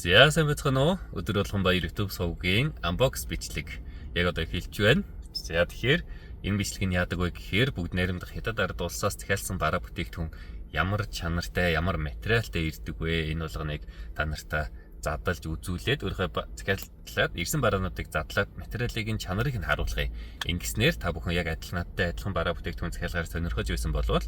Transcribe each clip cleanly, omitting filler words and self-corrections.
За, сайн байцгаана уу? Өдөр болгон баяр YouTube сувгийн unbox бичлэг яг одоо эхэлж байна. За, тэгэхээр энэ бичлэг нь яадаг вэ гэхээр бүгд найрамдах Хятад ард улсаас захиалсан бараа бүтээгдэхүүн ямар чанартай, ямар материалтай ирдэг вэ? Энэ болгоныг та нартаа задлж үзүүлээд, өөрийнхөө захиаллаад ирсэн бараануудыг задлаад, материалыг нь, чанарыг нь харуулах юм. Ингэснээр та бүхэн яг адилхан, надтай адилхан бараа бүтээгдэхүүн захиалгаар сонирхож байсан болвол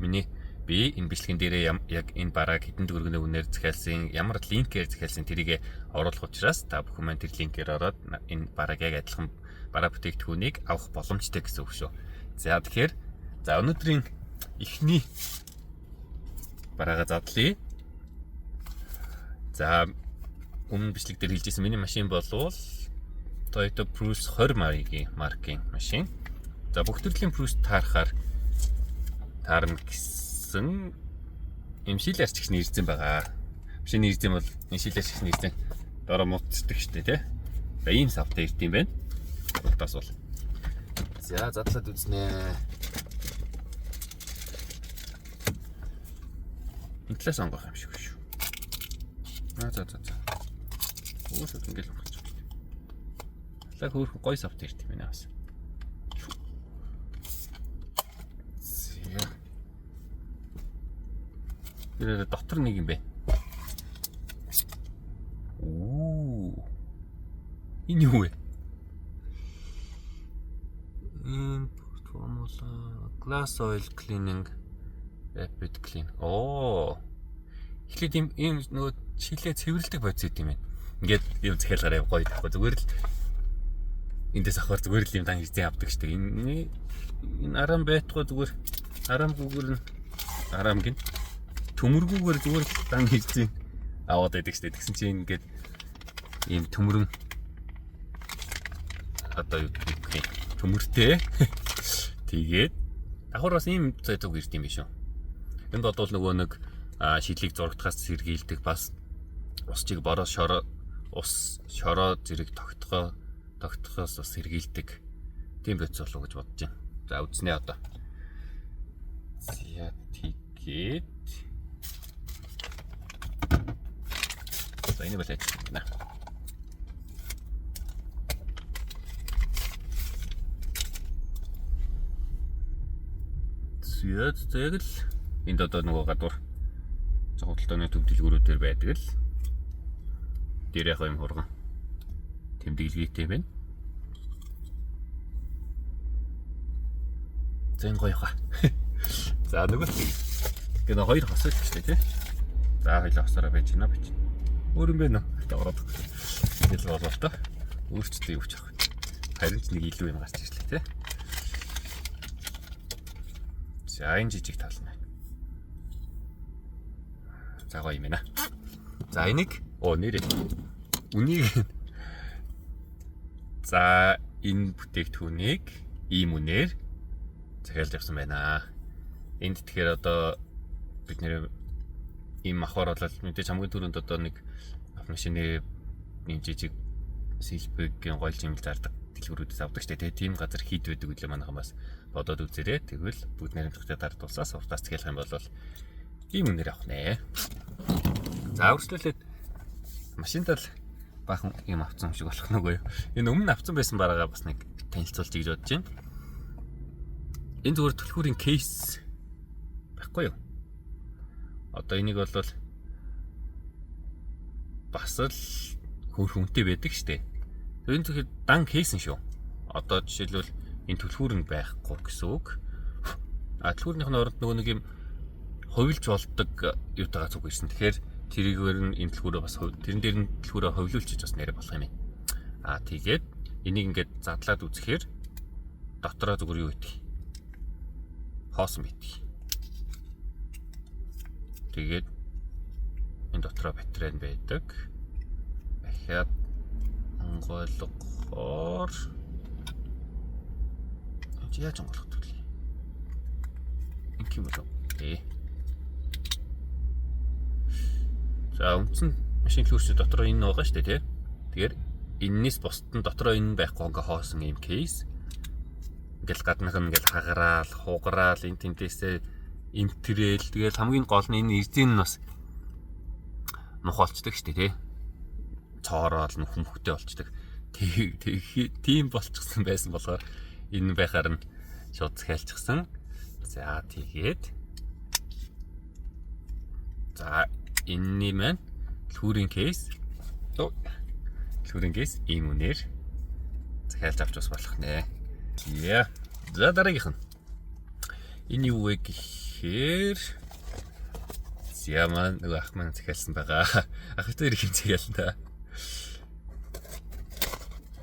миний би энэ бичлэгэн дээрээ яг энэ барааг хэдэн төгрөгийн үнээр захиалсан, ямар линкээр захиалсан тэрийг оруулах учраас та бүхэн маань тэр линкээр ороод энэ барааг, яг адилхан бараа бүтээгдэхүүнийг авах боломжтой гэсэн үг шүү. За, тэгэхээр за өнөөдрийн эхний бараагаа задлая. За, өмнө бичлэг дээр хэлжсэн, миний машин болвол Toyota Prius 20 маркийн машин. За, бүх төрлийн Prius таарахаар таарна гэсэн юм шилээр ч гэсэн ирсэн байгаа. Машины ирсэн бол энэ шилээр ч гэсэн ирсэн дороо мууддаг штэ, тий. За, ийм савтай ирд юм байна. Уртаас бол. За, задлаад үзнэ. Энэ талаас онгох юм шиг шүү. Аа, за. Уусаад ингээл ухаж байна. Талаа хөөрхөн гоё савтай ирд юм байна бас. За. Тэр дотор нэг юм бэ. Оо. Энэ юу вэ? Import formula glass oil cleaning rapid clean. Оо. Эхлээд ийм нөгөө шилээ цэвэрлдэг бодис юм байна. Ингээд юм захиалгаар гоё таахгүй, зүгээр л эндээс авахар зүгээр л юм дан хэрзээ авдаг штеп. Энэ арам байтугай зүгээр арамгүйгээр нь, арам гин төмөргүүгээр зүгээр л дан хэрзээ аваад байдаг штеп. Тэгсэн чинь ингээд ийм төмөрөн, одоо юу гэх юм, төмөртэй. Тэгээд давхар бас ийм зай зүг ирд юм биш үү? Энд бодвол нөгөө нэг шидлийг зурагдахаас сэргийлдэг, бас ус чиг бороо шороо, ус шороо зэрэг тогтхоос бас сэргийлдэг тийм бодис болов уу гэж бодож байна. За, үзнэ одоо. За, тэгээд за энэ бол ажиллана. За, яг л энд одоо нөгөө гадуур худалдааны төв дэлгүүрүүдээр байдаг л дээр яг юм хурган тэмдэглэгээтэй байна. За, энэ гоё хаа. За, нөгөө тэгээ хоёр хосоо л шүү дээ, тий. За, хоёлоо хосоороо байж гинэ, байж. Өөр юм бэ нөө. Ороод. Тэгэл болоо л тоо. Өөрчдөө юу ч авах. Харин ч нэг илүү юм гарч ирлээ, тий. За, энэ жижиг тал нь байна. За, гоё юм байна. За, энийг оо нэрээ. Үнийг, за, энэ бүтээгдэхүүнийг ийм үнээр захиалж авсан байна. Энд тэгэхээр одоо бид нэр ийм махаар бол мэдээж хамгийн түрүүнд одоо нэг машины ийм жижиг сэлбэгийн гойл жимэл зардаг дэлгүүрүүдээс авдаг штэ, тийм газар хид байдаг үлээ манайхан бас бодоод үзээрэй. Тэгвэл бүгд найрамдахтай дард улсаас уртаас захиалах юм бол ийм үнээр авах нэ. За, үргэлжлүүлээд машиндаа л баахан юм авсан юм шиг болох нүгөө юу. Энэ өмнө авсан байсан бараагаа бас нэг танилцуулж гэж бодож байна. Энэ зүгээр түлхүүрийн case байхгүй юу? Одоо энийг бол бас л хөр хүнтэй байдаг штэ. Энэ зүгээр дан case нь шүү. Одоо жишээлбэл энэ түлхүүр нь байхгүй гэсэн үг. А түлхүүрнийх нь оронд нөгөө нэг юм хувилж болдог юутайгаа зүг ирсэн. Тэгэхээр тэрийгээр нь энэ түлхүүрээ бас тэрэн дээр нь түлхүүрээ хувилуулчих бас нэрэ болох юм байна. А тэгээд энийг ингээд задлаад үзэхээр дотроо зүгээр юу гэдэг? Хоосон байдаг. Тэгээд энэ дотроо батарей нь байдаг. Дахиад онгойлгохоор чи яаж онгойлгох вэ? Инх юм болов. Ээ. За, үндсэн машин төлөвчд дотроо энэ байгаа шүү дээ, тий. Тэгэхээр эннээс бусд нь дотроо энэ байхгүй, ингээ хоосон ийм case. Ингээл гаднах нь ингээл хагараал, хугараал, энэ тэнтээсээ эмтрээл, тэгэл хамгийн гол нь энэ эрзэн нь бас мух болчдөг шүү дээ, тий. Цоороод нүх мөхтэй болчдөг. Тийм болчихсон байсан болохоор энэ байхаар нь шууд захиалчихсан. За, тэгээд за, энэний маань түлхүүрийн case. Түлхүүрийн case ийм үнээр захиалж авч бас болох нэ. За. За, дараагийнх нь. Энэ юу вэ гэхээр за, маань нөгөө ах маань захиалсан байгаа. Ах бит хоёр юм захиалсан та.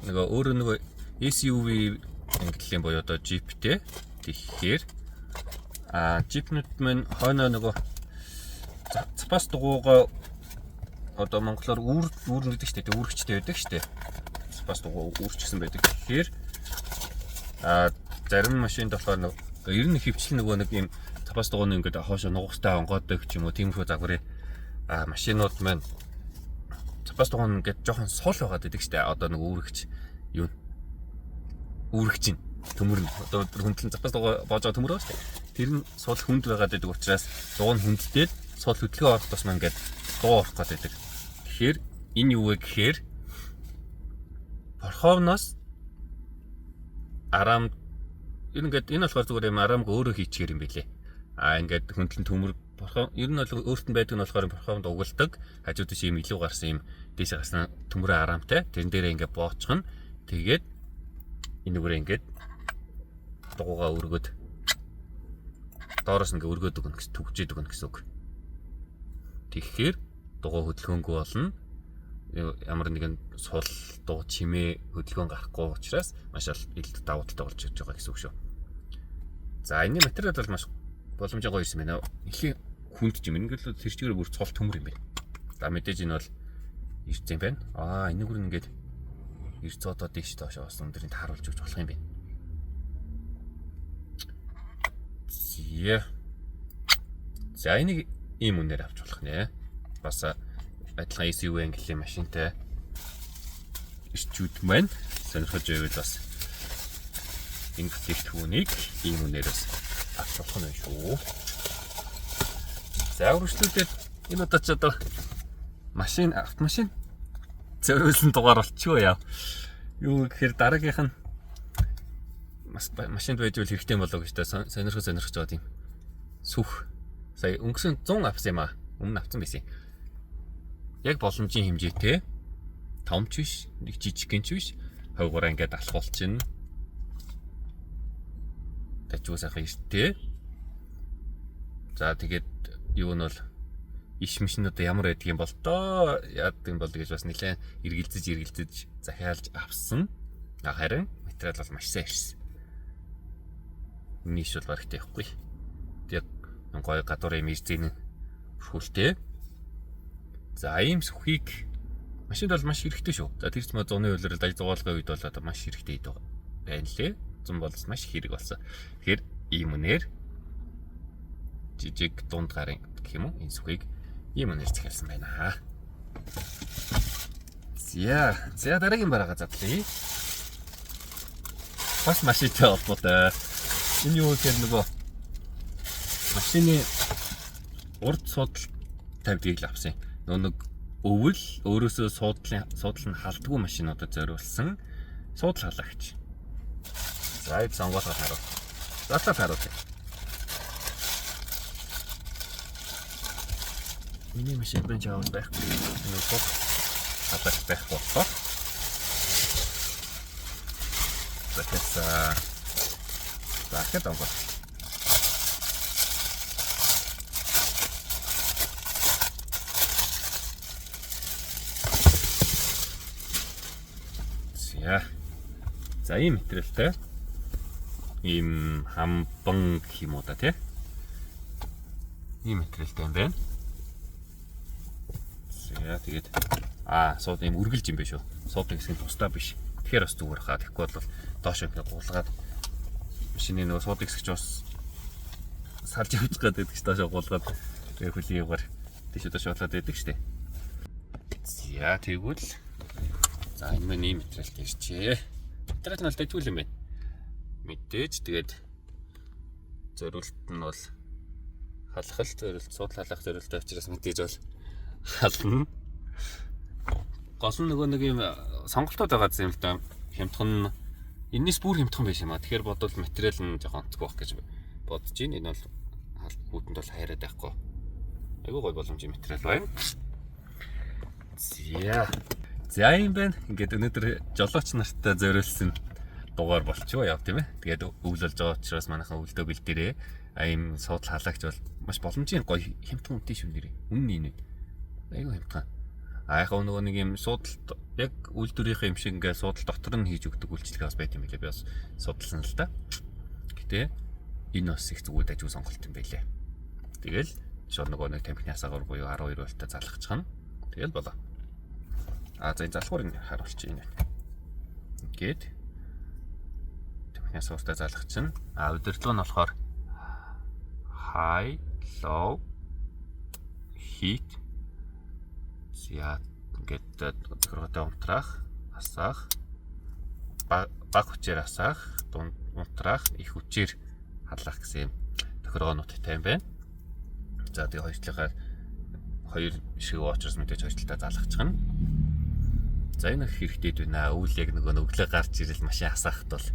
Нөгөө өөрөө нөгөө SUV ангиллын буюу одоо джиптэй. Тэгэхээр джипнүүд маань хойноо нөгөө запас дугуйгаа одоо монголоор үүр үүрнэ гэдэг шүү дээ. Үүрэгчтэй байдаг шүү дээ. Запас дугуй үүрчсэн байдаг. Тэгэхээр зарим машинд болохоор ер нь хөвчлэн нөгөө нэг юм запас дугуйны ингээд хоошо нугастай онгоодог ч юм уу, тиймэрхүү загварын машинууд маань запас дугуй нь ингээд жоохон сул байгаад байдаг шүү дээ. Одоо нэг үүрэгч юу үүрэгч нь төмөр нь одоо хүндлэн запас дугуй боож байгаа төмөр байгаа шүү дээ. Тэр нь сул хүнд байгаад байдаг учраас дугуй нь хүнддээд сул хөдөлгөөн орох тусмаа ингээд дуу орох гээд байдаг. Тэгэхээр энэ юу вэ гэхээр порховноос арам энэ ингээд энэ болохоор зүгээр юм арамг өөрөө хийчихэр юм билэ. Ингээд хүндлэн төмөр порхов ер нь бол өөрт нь байдаг нь болохоор порховнд угалдаг. Хажуу тийш юм илүү гарсан юм дээш гарсан төмөрөө арамтай. Тэрэн дээрээ ингээд боочхон. Тэгээд энэ нүгээрээ ингээд дугуугаа өргөд доороос ингээд өргөд өгнө гэсэн, түгжээд өгнө гэсэн үг. Тэгэхээр дугуй хөдөлгөөнгүй болно. Ямар нэгэн сул дуу чимээ хөдөлгөөн гарахгүй учраас маш илүү давуу талтай болж ирж байгаа гэсэн үг шүү. За, энэний материал бол маш боломжтой гоё юм байна. Нэлийн хүнд юм. Ингээд л тэр чигээр бүр цол төмөр юм байна. За, мэдээж энэ бол ирсэн юм байна. Энэ бүр ингээд ирцоодоо дээш доош бас өндрийг тааруулж өгч болох юм байна. За. За, энийг ийм үнээр авч болох нэ. Бас адилхан SUV ангиллын машинтай эрчүүд маань сонирхож байвал бас энэ бүтээгдэхүүнийг ийм үнээр бас авч болох нь шүү. За, үргэлжлүүлээд энэ удаа ч одоо машин, автомашин зориулсан дугаар болчихоо яа. Юу гэхээр дараагийнх нь бас машинд байж бол хэрэгтэй болоо гэж та сонирхож байгаа тийм сүх. Сая өнгөрсөн 100 авсан юм аа. Өмнө авсан байсан. Яг боломжийн хэмжээтэй, том ч биш, нэг жижигхэн ч биш. Хойгоороо ингээд алхуулчихна. Тажуу сайхан эртээ. За, тэгээд юу нь бол иш машин одоо ямар байдаг юм бол доо, яадаг юм бол гэж бас нэлээд эргэлзэж захиалж авсан. Харин материал бол маш сайн ирсэн. Нийш бол барагтай явахгүй. Яг гоё гадуур юм ирзэн бүрхүүлтэй. За, ийм сүхийг машинд бол маш хэрэгтэй шүү. За, тэр ч ма зуны улирал аяг зугаалгын үед бол одоо маш хэрэгтэй байна лээ. Зун бол маш хэрэг болсон. Тэгэхээр ийм үнээр жижиг дунд гарын гэх юм уу, энэ сүхийг ийм үнээр захиалсан байна. За, за, дараагийн бараагаа задлаа. Бас машинтай холбоотой. Энэ юу гэхээр нөгөө машины урд суудал тавьдгийг л авсан. Нөгөө нэг өвөл өөрөөсөө суудал нь халдгүй машинуудад зориулсан суудал халагч. За, энэ сонгоолгоо харуул. Задлаа харуул. Миний машин бенч аваад байхгүй. Энэ суудал халагч байхгүй болохоор. Захиалсан. Захиад онгоо. За. За, ийм материалтай. Ийм хамбан гэх юм уу да, тий. Ийм материалтай юм байна. За, тэгээд сууд ийм үргэлж юм биш үү? Суудаг хэсэг нь тусдаа биш. Тэгэхээр бас зүгээр хаа. Тэгэхгүй бол доош ингэ гулгаад машины нөгөө суудаг хэсэг ч бас салж явчих гээд байдаг ч доош гулгаад тэгээ хөлийн югаар тийш доош болоод байдаг штэ. За, тэгвэл за, энэ маань ийм материалтай ирчээ. Материал нь бол дажгүй юм байна. Мэдээж тэгээд зориулт нь бол халах л зориулт, суудал халах зориулттай учраас мэдээж бол Хална. Гол нь нөгөө нэг юм сонголтууд байгаа юм л да. Хямдхан, энэс бүр хямдхан байсан юм а. Тэгэхээр бодвол материал нь жоохон онцгой байх гэж бодож байна. Энэ бол хүүтэнд бол хайраад байхгүй. Айгүй гоё боломжийн материал байна. За. За, юм байна. Ингээд өнөөдөр жолооч нартай зориулсан дугаар болчихоо яв, тийм ээ. Тэгээд өвөл болж байгаа учраас манайхан өвөлдөө бэлдээрээ. А ийм суудал халаагч бол маш боломжийн, гоё, хямдхан үнэтэй шүү нэрээ. Үнэн энэ. Айгүй хямдхан. А яг нөгөө нэг юм суудалд яг үйлдвэрийнхээ юм шиг ингээд суудал дотор нь хийж өгдөг үйлчилгээ бас байт юм билээ. Би бас судалсан л та. Гэтэ энэ бас их зүгээр, дажгүй сонголт юм байлээ. Тэгэл шууд нөгөө нэг тамхины асаагаар буюу 12 вольттой залгachна. Тэгэл болоо. А за, энэ залхуурыг харуулчих юм. Ингээд тамхины асаагаартай залгachна. А удирдлага нь болохоор high, low, heat, за, ингээд тохиргоотой унтраах, асаах, бага хүчээр асаах, дунд унтраах, их хүчээр халаах гэсэн юм тохиргоонуудтай юм байна. За, тэгээ хоёр талынхаа хоёр шиг учраас мэдээж хоёр талдаа залгachна. За, энэ их хэрэгтэй байна. Өвөл яг нөгөө өглөө гарч ирэл машин асаахад бол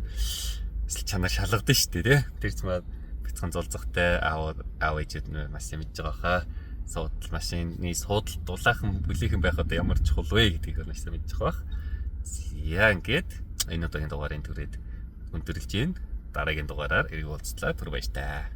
чанар шалгадаг шүү дээ, тий. Тэр зам бяцхан зулзахтай аав аав ээжүүд нь маш сайн мэдж байгаа хаа. Суудал, машины суудал дулаахан бүлээхэн байх одоо ямар чухал вэ гэдгийг маш сайн мэдж байгаа бах. За, ингээд энэ удаагийн дугаарын түрээд өндөрлөж байна. Дараагийн дугаараар эргэн уулзлаа. Түр баяртай.